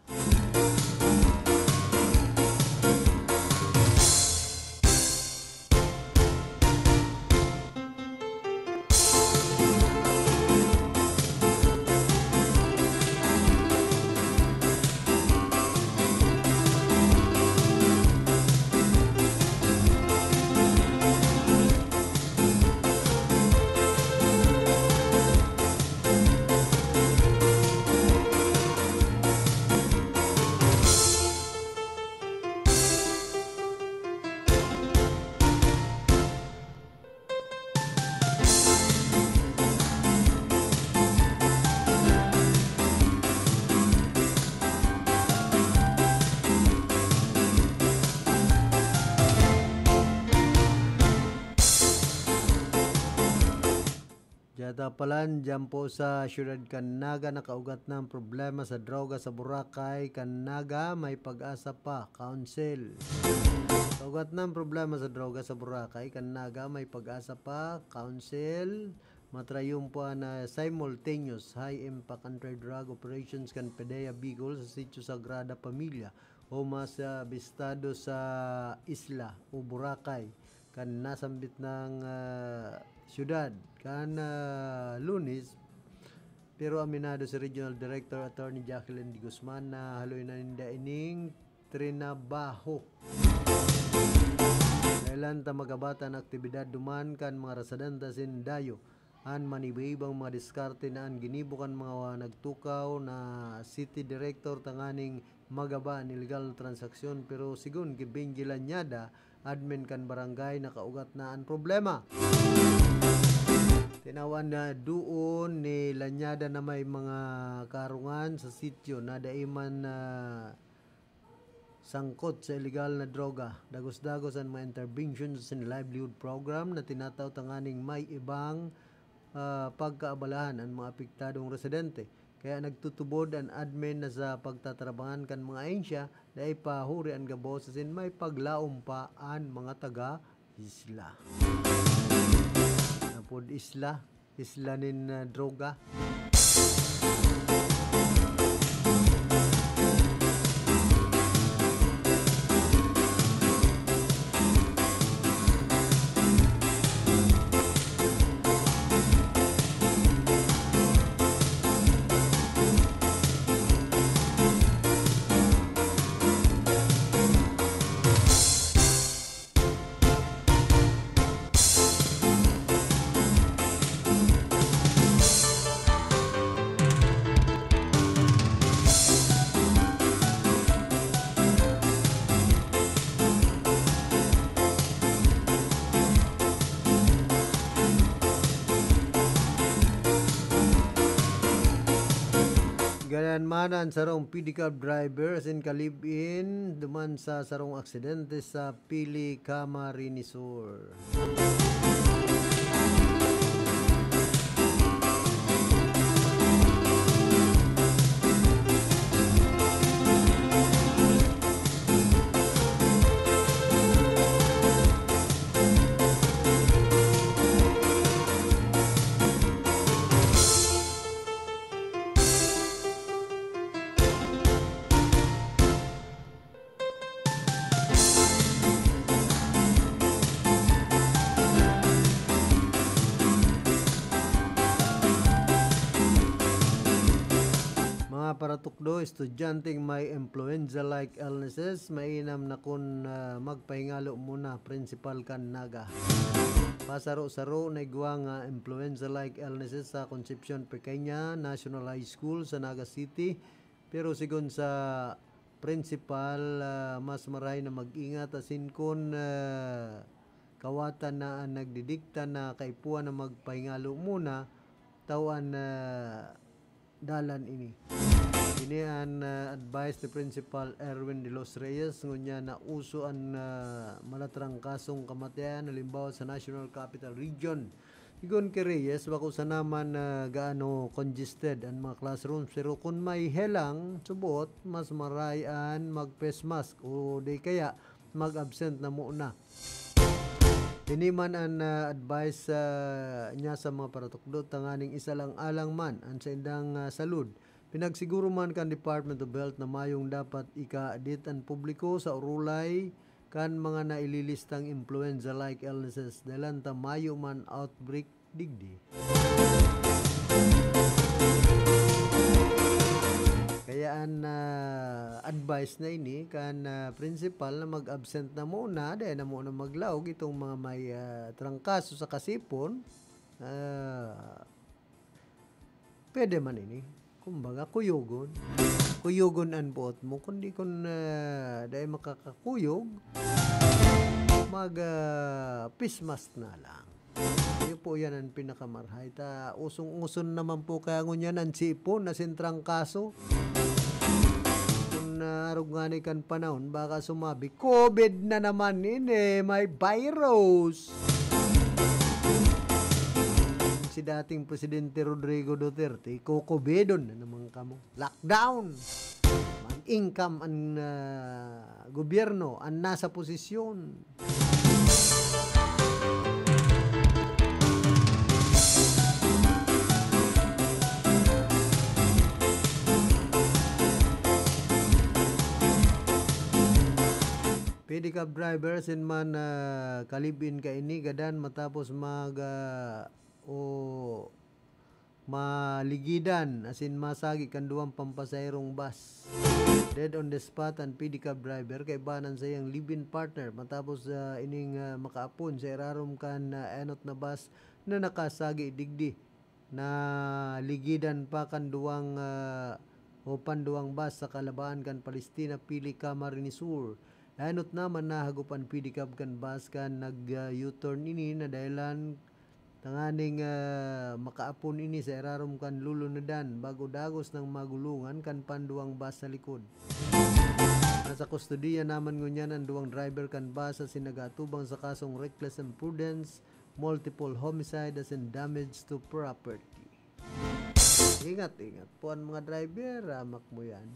Jata palan, dyan po sa siyudad kan Naga, nakaugat na ang problema sa droga sa Boracay. Kan Naga, may pag-asa pa, Council. Kaugat na ang problema sa droga sa Boracay. Kan Naga, may pag-asa pa, Council. Matrayumpo na simultaneous high-impact anti-drug operations kan PDEA Bicol sa Sitio Sagrada Pamilya o mas, ah, bistado sa isla o Boracay kan nasambit nang, ah, syudad kan, ah, Lunes. Pero aminado si Regional Director Attorney Jacqueline de Guzman na haloy na ninda ining trinabaho. Kailan ta magabatan aktibidad duman kan mga residente asin dayo an manibaibang mga diskarte na an ginibo kan mga nagtukaw na city director tanganing magaba an illegal na transaksyon, pero sigon ki Benji Lanyada, admin kan barangay, nakaugat na an problema. Tinawan na doon ni Lanyada na may mga karungan sa sitio na dai man na sangkot sa illegal na droga. Dagos-dagos an mga interventions sa livelihood program na tinatao tanganing may ibang, ah, pagkaabalahan an mga apektadong residente. Kaya nagtutubod an admin na sa pagtatrabangan kan mga ahensya, dai pa huri an gabos asin may paglaom pa an mga taga-isla. Napod isla, isla nin, ah, droga. Gadan man an sarong pedicab driver asin ka-live-in duman sa sarong aksidente sa Pili, Camarines Sur. Mga paratukdo, estudyanteng may influenza-like illnesses, mainam na kun, ah, magpahingalo muna, prinsipal kan Naga. Pasaro-saro na igwa nga influenza-like illnesses sa Concepcion Pequeña National High School sa Naga City, pero sigon sa prinsipal, ah, mas marahay na mag-ingat asin kun, ah, kawatan na an nagdidikta na kaipuhan na magpahingalo muna, tawan na dalan ini. Ini an, ah, advice ni Principal Erwin de los Reyes, ngunyan na uso an, ah, malatrangkasong kamatayan, halimbawa sa National Capital Region. Sigon ki Reyes, bako sana man, ah, gaano congested an mga classrooms, pero kun may helang, subot, mas maray an mag-face mask o di kaya mag-absent na muna. Ini man an, ah, advice, ah, niya sa mga paratukdo tanganing isalang-alang man an saindang, ah, salud. Pinagsiguro man kan Department of Health na mayong dapat ikaadit an publiko sa urulay kan mga naililistang influenza-like illnesses, dahelan ta mayo man outbreak digdi. Kaya an, ah, advice na ini kan, ah, principal na mag-absent na muna, dai na muna maglaog itong mga may, ah, trangkaso sa kasipon. Ah, pwede man ini. Kumbaga, kuyogon. Kuyogon an buot mo, kundi kun, ah, dai makakakuyog, mag, ah, face mask na lang. Iyo po, yan ang pinakamarahay. Ta, usong-uson naman po kaya ngunyan ang sipon asin trangkaso. Kun, ah, arog ngani kan panahon, baka sumabi, "Covid na naman ini, may virus." Si dating Presidente Rodrigo Duterte, kokobidon na naman kamo. Lockdown! Mag-income ang, ah, gobyerno, ang nasa posisyon. Pedicab driver asin man, ah, ka-live-in kaini gadan matapos mag, ah, o maligidan asin masagi kan duwang pampasaherong bus. Dead on the spot an pedicab driver kaiba an saiyang live-in partner matapos, ah, ining, ah, makaapon sa irarom kan, ah, enot na bus na nakasagi digdi. Naligidan pa kan duwang, ah, o panduwang bus sa kalabaan kan Palestina, Pili, Camarines Sur. Enot naman nahagop an pedicab kan bus kan nag, ah, U-turn ini na dahelan tanganing, ah, makaapon ini sa irarom kan lulunadan bago dagos nang magulungan kan panduwang bus sa likod. Nasa kustodiya naman ngunyan an duwang driver kan bus asin nag-aatubang sa kasong reckless imprudence, multiple homicide asin damage to property. Ingat, ingat po ang mga driver, ah, makmuyan.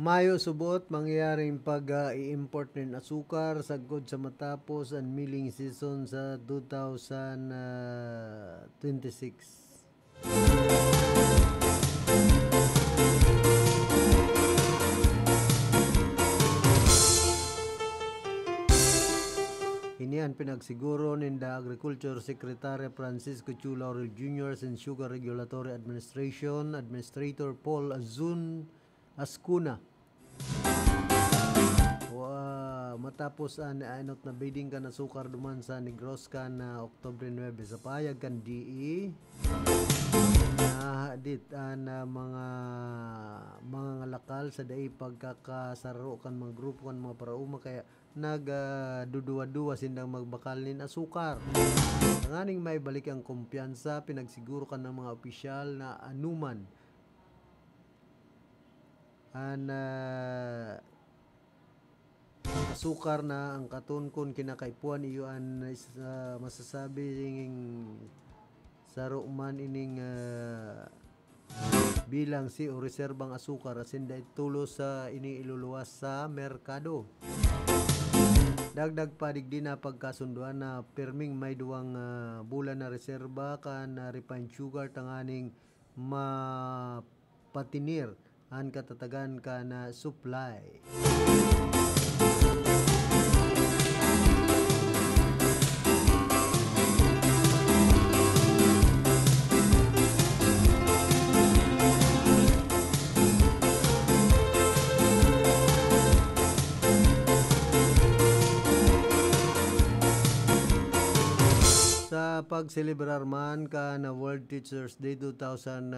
Mayo subot mangyaring pag, ah, i-import nin asukar sagkod sa matapos an milling season sa two thousand twenty-six. Ini an pinagsiguro ninda Agriculture Secretary Francisco Chu Laurel Junior sin Sugar Regulatory Administration Administrator Paul Azun Ascuna. Wa-, matapos an, ah, enot na bidding kan asukar duman sa Negros kan, ah, Oktubre nuebe, sa pahayag kan D E, nahadit an, ah, mga, mga ngalakal sa dai pagkakasaro kan mga grupo kan mga paraoma, kaya nag, ah, duduwa-duwa sindang magbakal nin asukar. Tanganing maibalik ang kumpiyansa, pinagsiguro kan mga opisyal na anuman an, ah, asukar na ang katon kun kinakaipuhan, iyo an is-, ah, masasabing saro man ining, ah, bilang si o reserbang asukar asin dai tolos sa ini iluluwas sa merkado. Dagdag pa digdi na pagkasunduan na pirming may duwang, ah, bulan na reserba kan, ah, refined sugar tanganing mapatinir an katatagan kan, ah, supply. Sa pagselebrar man kan World Teachers Day two thousand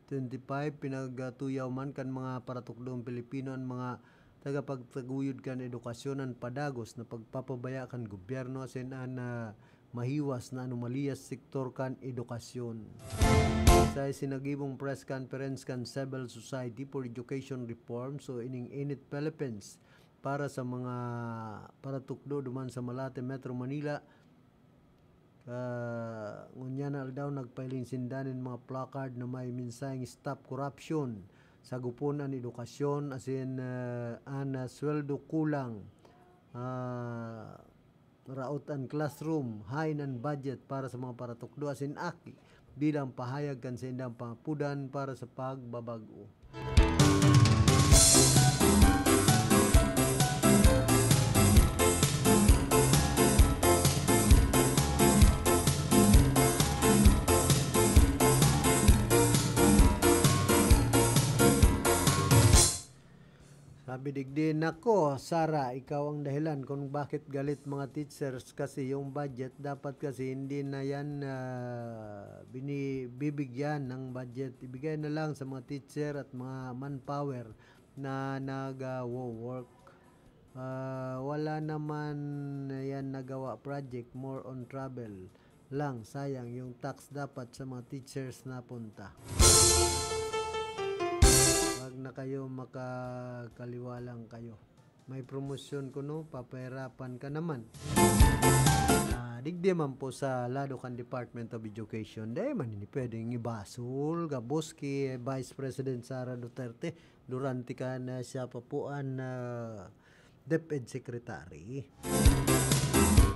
twenty-five, pinagtuyaw man kan mga paratukdoong Pilipino an mga tagapagtaguyod kan edukasyon an padagos na pagpapabaya kan gobyerno asin an, ah, mahiwas na anomalya sa sektor kan edukasyon. Sa isinagibong press conference kan Civil Society for Education Reform, so ining Init Philippines, para sa mga paratukdo duman sa Malate, Metro Manila, ah, ngunyan na aldaw nagpahiling sinda nin mga placard na may mensaheng "Stop Corruption", "Sagopon an Edukasyon", asin, ah, an, ah, "Sweldo Kulang, ah, Raot an Classroom, Haen an Budget para sa mga Paratukdo", asin aki, bilang pahayag kan saindang pangapodan para sa pagbabag-o. Sabi digdi, "Nako, Sara, ikaw ang dahilan kung bakit galit mga teachers kasi yung budget, dapat kasi hindi na yan, ah, bini-, bibigyan ng budget. Ibigay na lang sa mga teacher at mga manpower na nag, ah, wo-work. Ah, wala naman yan nagawa project, more on travel lang, sayang yung tax dapat sa mga teachers napunta." Wag na kayo makakaliwa lang kayo. May promosyon kuno, papahirapan ka naman. Ah, digdi man po sa lado kan Department of Education, dai man ini pwedeng ibasol, gabos ki Vice President Sara Duterte, durante kan, ah, siya pa po an, ah, DepEd Secretary.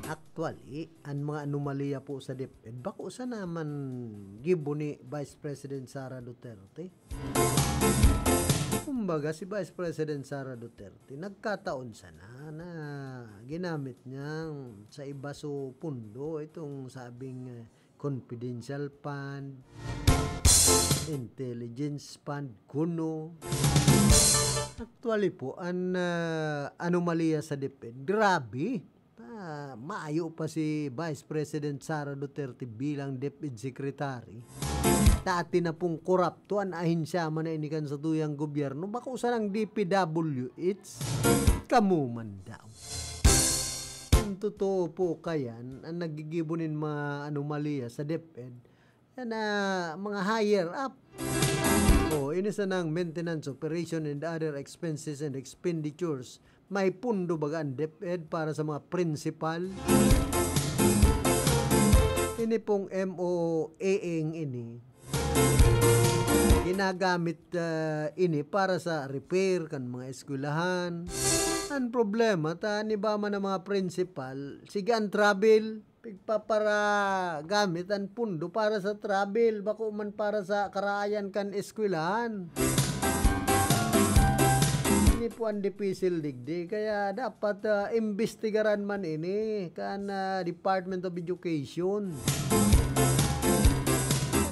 Actually, an mga anomalya po sa DepEd, bako sana man gibo ni Vice President Sara Duterte. Kung Kumbaga, si Vice President Sara Duterte, nagkataon sana na ginamit niyang sa iba su pundo itong sabing, eh, confidential fund, intelligence fund, kuno. Actually po, an, ah, anomalya sa DepEd, grabe. Ah, mayo pa si Vice President Sara Duterte bilang DepEd Secretary. Dati na pong korapto an ahensya man na ini kan satuyang gobyerno, bako sanang D P W H. Kamo man daw. Kung totoo po kayan, ang nagigibo nin mga anomalya sa DepEd, yan na mga higher up. O, ini sanang maintenance, operation, and other expenses and expenditures. May pundo baga ang DepEd para sa mga principal? Ini pong M O A A ini, ginagamit, ah, ini para sa repair kan mga eskwelahan. Ang problema, ta an iba man ang mga principal, sige ang travel, pigpapara-, gamit ang pundo para sa travel, bako man para sa karaayan kan eskwelahan. Ini po ang dipisil digdi, kaya dapat, ah, imbestigaran man ini kan, ah, Department of Education.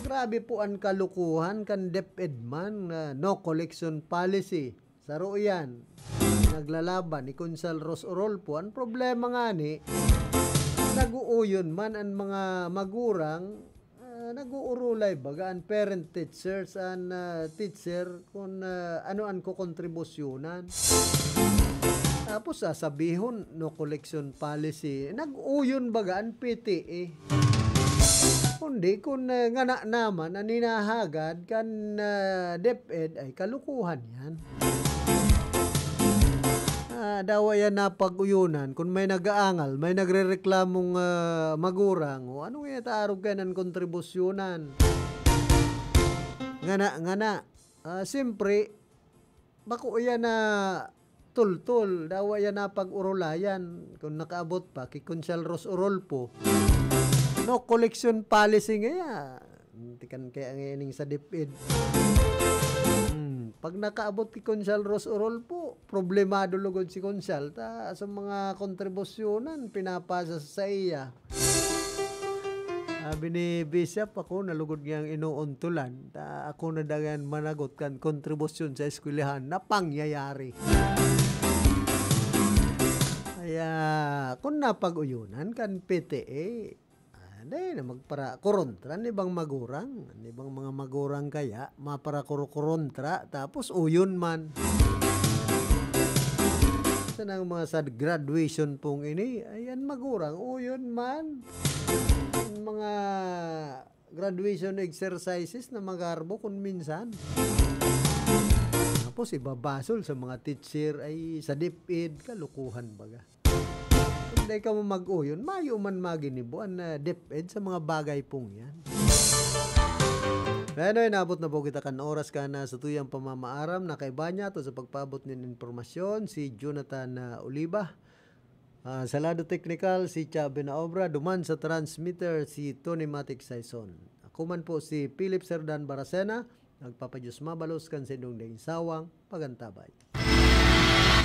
Grabe po an kalukuhan kan DepEd man, ah, no collection policy. Saro iyan. Naglalaban ni Konsehal Ros Orolfo. Ang problema ngani, nag-uuyon man an mga magurang, ah, nag-uurulay baga an parent teachers, an, ah, teacher, kun, ah, ano an kokontribusyonan. Tapos sasabihon, no collection policy. Nag-uyon baga an P T A. Kundi kun, ah, ngana naman an hinahagad kan, ah, DepEd ay kalukuhan yan. Ah, dawa yan napag-uyonan. Kun may nag-aangal, may nagrereklamong, ah, magurang, o ano kaya ta arog kaiyan an kontribusyonan? Ngana, ngana. Ah, siyempre, bako iyan na tultol, dawa iyan napag-urulayan kun nakaabot pa ki Konsehal Ros Orolfo. No collection policy ngaya. Tikan kaya nganing sa DepEd. Hmm, pag nakaabot ki Konsehal Ros Orolfo, problemado lugod si Konsehal ta sa mga kontribusyonan pinapasa sa saiya. Sabi ni Bishop, "Ako na lugod niyang inoontulan, ta ako na dangan managot kan kontribusyon sa eskwelahan na pangyayari." Kaya, kun napag-uyonan kan P T A, ah, dai na magparakorontra an ibang magurang. An ibang mga magurang kaya, maparakorontra, tapos uyon man. Sa nang mga sa graduation pong ini, ayan magurang, uyon man. An mga graduation exercises na magarbo kun minsan. Tapos ibabasol sa mga teacher ay sa DepEd, kalukuhan baga. Kun dai kamo mag-uyon, mayo man maginibo an, ah, DepEd sa mga bagay pong yan. Kaya na, inabot na po kita kan oras kan, ah, satuyang pamamaaram na kaiba niya to sa pagpaabot nin impormasyon, si Jonathan, ah, Oliva. Ah, sa lado teknikal, si Chabe na obra, duman sa transmitter, si Tony Matic Saison. Ako man po si Philip Serdan Baracena, nagpapadiyos mabalos kan saindong daing sawang pagantabay.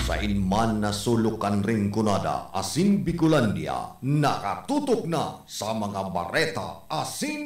Sain man na sulok kan Rinconada asin Bicolandia, nakatutok na sa mga bareta asin